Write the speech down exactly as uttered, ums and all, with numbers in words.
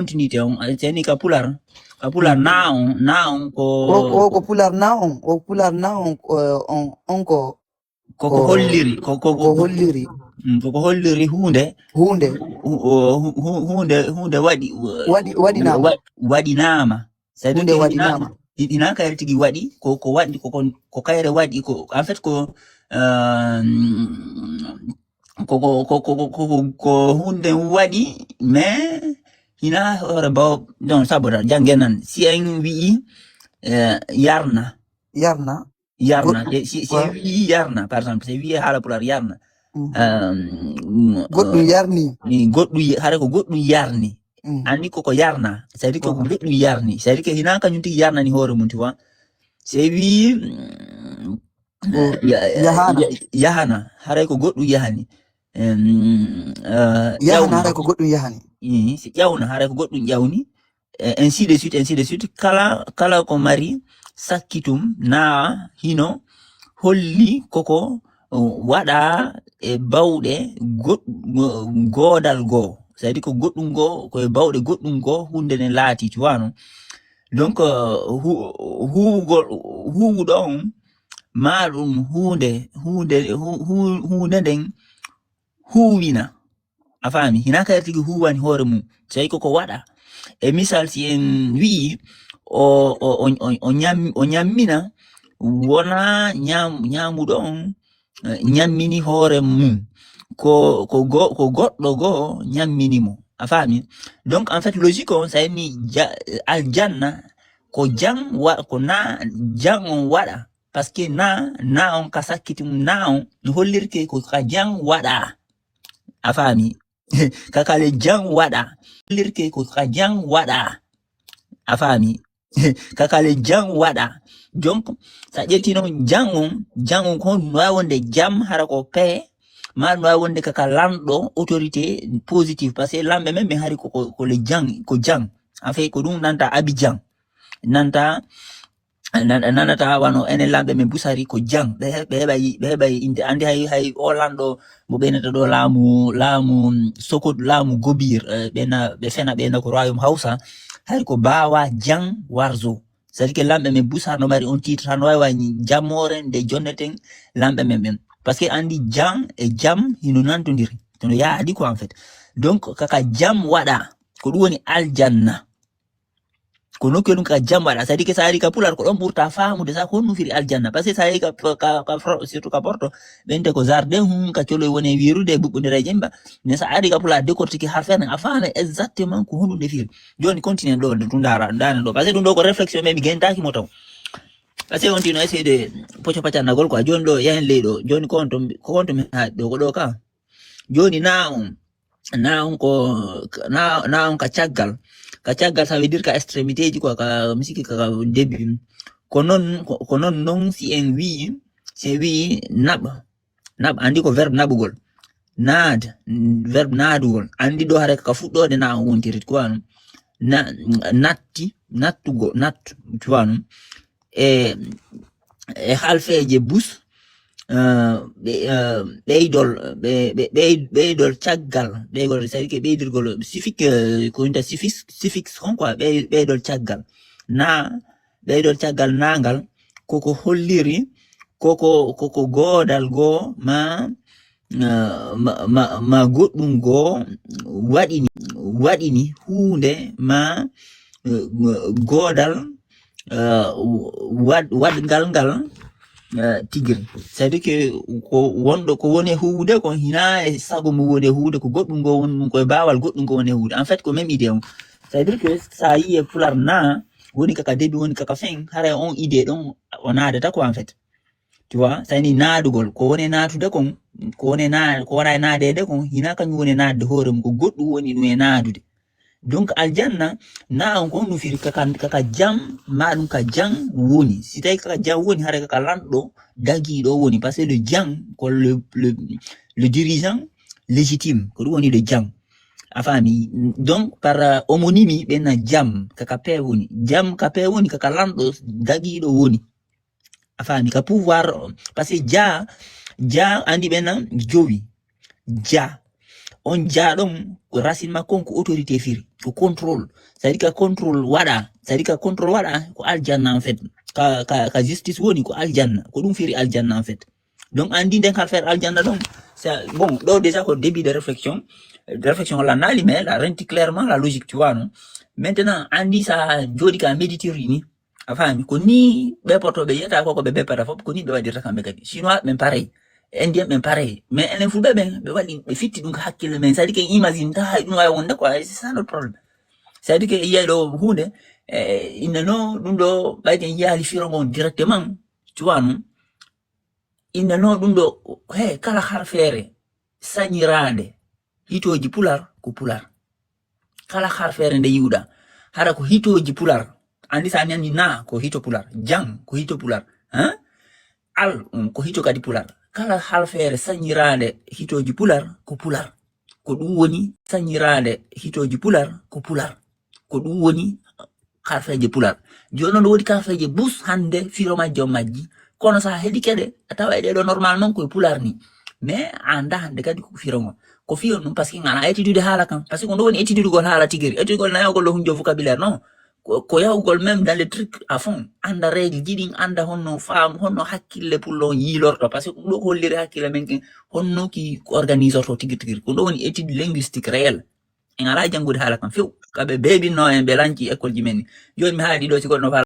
Continuité on, eh, seni ka pular, ka pular na on, na on ko, O o ko pular na on, o pular na on, eh, on on ko ko ko holliri, ko ko ko holliri mm, ko ko holliri hunde, hunde hu- o- hu- hu- hunde, hunde waɗi, waɗi waɗinaama. wa- waɗinaama. C'est-à-dire Hunde que waɗinaama. Hina ka tigi waɗi, ko ko waɗi, ko ko ko kayre waɗi, ko en fait ko, euh, ko ko ko ko ko ko ko hunde waɗi, mais hina hoore baw, donc saboda jannge nan, si en wi'i, eh, yarna, Yarna. yarna, Go- te si si wa- en wi'i yarna, par exemple, si en wi'i haala pular yarna, Mm. euh, Goɗɗum yarni. Ni goɗɗum y- hara ko goɗɗum yarni. Mm. Anni koko yarna, c'est-à-dire que ko Waaw. Goɗɗum yarni, c'est-à-dire que hina kañum tigi yarnani hoore mum, tu vois. Si en wi'i, mm, Ko ya- yahana. Ya- yahana, haray ko goɗɗum yahani. Em, eh, Yahana ƴawna. Haray ko goɗɗum yahani. Ii, si ƴawna, haray ko goɗɗum ƴawni. E ainsi de suite, ainsi de suite. Kala kala ko mari sakkitum na hino holli koko, uh, waɗa e bawɗe goɗ- go- goodal goo, c'est-à-dire ko goɗɗum goo, ko e bawɗe goɗɗum goo hunde ne laati, tu vois, non? Donc, euh, hu- huwugol, huwuɗo on ma ɗum hunde, hunde hu- hu- hunde nden huwina. A faami? Hina kadi tigi huwani hoore mum, tawi koko waɗa. E misal, si en wi'i o o o o o ñam- o ñammina, wona ñam- ñamuɗo on, eh, ñammini hoore mum, ko ko go- ko goɗɗo goo ñammini mo. A faami? Donc en fait logique on, sa inni ja- aljanna ko jan wa- ko na jan on waɗa, parce que na na on ka sakkiti mum na on no hollirke ko ka jan waɗa. A faami? Ka kale jan waɗa, hollirke ko ka jan waɗa. A faami? Ka kale jan waɗa. Donc sa ƴetti noon jan on, jan on ko no wawi wonde jam hara ko paix, ma no wawi wonde kaka lanɗo autorité positive, parce que lamɓe men ɓe hari ko ko ko le jan, ko jan. En fait ko ɗum nanta Abidjan, nanta nan- nanata wano enen lamɓe men Busari ko jan. Ɓe he- ɓe heɓay ɓe heɓay inde, andi hay hay o lanɗo mo ɓeynata ɗo laamu laamu mm, Sokot, laamu Gobir, eh, ɓena ɓe fena ɓeyna ko royaume Hausa, hari ko bawa jan warzo. C'est-à-dire que lamɓe men Busar no mari on titre, hano wawi wañi jamore nde jonneten lamɓe men ɓen, parce que andi jan e jam hino nantodiri, no yaadi ko en fait. Donc kaka jam waɗa, ko ɗum woni aljanna. Ko nokku ɗum ka jam waɗa, c'est-à-dire que sa ari ka pular ko ɗon ɓurta faamude sa ko honɗum firi aljanna, parce que sa ari ka, ka, ka fro- surtout ka porto ɓente ko jardin hum ka coloy woni wirude ɓuɓɓodira e jemba. Mais sa ari ka pular décortiquer ha fena a faama exactement ko honɗum nde firi. Joni continue ɗo ɗum dara dana ɗo, parce que ɗum ɗo ko réflexion, mais mi gentaki mo taw, parce que on tino essayer de poco pacannagol quoi. Joni ɗo yahen ley ɗo, joni ko on to ko on to mi ha ɗo ko ɗo ka. Joni na on na on ko na na on ka caggal, ka caggal, ça veut dire ka extrémité ji quoi, ka misiki ka début. Ko non ko ko non non si en wi si en wi naɓ naɓ andi ko verbe naɓugol. Naad, verbe naadugol, andi ɗo hare ka fuɗɗode na on wontiri quoi non. Na natti nattugo nattu, tu vois non. E e halfeeje bus, eh, ɓe- eh, ɓeydol ɓe- ɓe- ɓey- ɓeydol caggal, ɓeygol c'est-à-dire que ɓeydirgol suffixe, eh, ko winta suffixe suffixe on quoi, ɓey- ɓeydol caggal na ɓeydol caggal nangal koko holliri koko koko goodal goo ma eh, ma, ma, ma goɗɗum goo waɗini waɗini huunde ma eh, goodal eh, waɗ waɗgal ngal eh, tigiri, c'est-à-dire que ko wonɗo ko woni e huuwude kon hina e sago mum woni e huuwude, ko goɗɗum goo woni ɗum, koye baawal goɗɗum goo woni e huuwude, en fait ko même idée on. C'est-à-dire que sa yi e pular na woni kaka début woni kaka fin, haray on idée ɗon o naadata ko en fait. Tu vois, sa ini naadugol ko woni naatude kon, ko woni na ko wona e naadeede kon hina kañum woni naatde hoore mum, ko goɗɗum woni ɗum e naadude. Donc aljanna na on ko honɗum firi? Kaka kaka jam ma ɗum ka jam woni, si tawi kaka jam woni haray kaka lanɗo dagiiɗo woni, parce que le jam ko le le le dirigeant légitime, ko ɗum woni le jam. A faami? Donc par euh, homonymie ɓe na jam kaka pe woni, jam ka pe woni kaka lanɗo dagiiɗo woni. A faami? Ka pouvoir, parce que ja ja andi ɓe na jowi ja on jaa ɗon, ko racine makko on ko autorité firi, ko contrôle. C'est-à-dire que contrôle waɗa, c'est-à-dire que contrôle waɗa ko aljanna en fait. Ka, ka, ka justice woni ko aljanna, ko ɗum firi aljanna en fait. Donc andi nden kala feere aljanna ɗon. Bon, ɗo déjà ko début de réflexion, de réflexion la nali, mais la renti clairement la logique, tu vois, non? Maintenant andi sa jooɗi ka méditiri ni, a faami, ko ni ɓe poto ɓe yiyata ko ko ɓe beppata fof, ko ni ɓe waɗirta kamɓe kadi. Chinois ɓen pareil, indien ɓen pareil, mais enen fulɓe ɓen ɓe waɗi, ɓe fitti ɗum ko hakkille men. C'est-à-dire que imagine ta hay ɗum wawi wonde quoi, c'est ça notre problème. C'est-à-dire que yiya ɗo hunde, eh, inna no ɗum ɗo ɓayde yiyaali firo ngon directement, tu vois, non? Inna no ɗum ɗo, he, kala harfeere sañiraande hitooji pular ko pular. Kala harfeere nde yiwɗa, hara ko hitooji pular. Andi sa nani na ko hito pular, jan ko hito pular, hein? Al, um, ko hito kadi pular. Kala harfeere sañiraande hitooji pular ko pular. Ko ɗum woni sañiraande hitooji pular ko pular. Ko ɗum woni karfeeje pular. Jooni noon, woodi karfeeje bus hannde firo majje on majji. Kono so a heɗike ɗe, a tawa e ɗe ɗo normalement koye pular ni. Mais a annda hannde kadi ko firo ngo. Ko fiyon ɗum parce que ngana étudiude haala kan. Parce que ko ɗo woni étudiugol haala tigiri. Étudiugol nayogol ɗo hunjo vocabulaire non. Ko, ko yahugol même dans les trucs à fond. Annda règle ji ɗin, annda honno faam, honno hakkille pullo on yiilorto. Parce que ɗum ɗo ko holliri hakkille men ken, honno ki organisorto tigiri tigiri. Ko ɗo woni étude linguistique réelle. En alaa janngude haala kan few. Kaɓe beebinno en, ɓe lanci école ji men ni. Jooni mi haali ɗo si goɗɗo faala.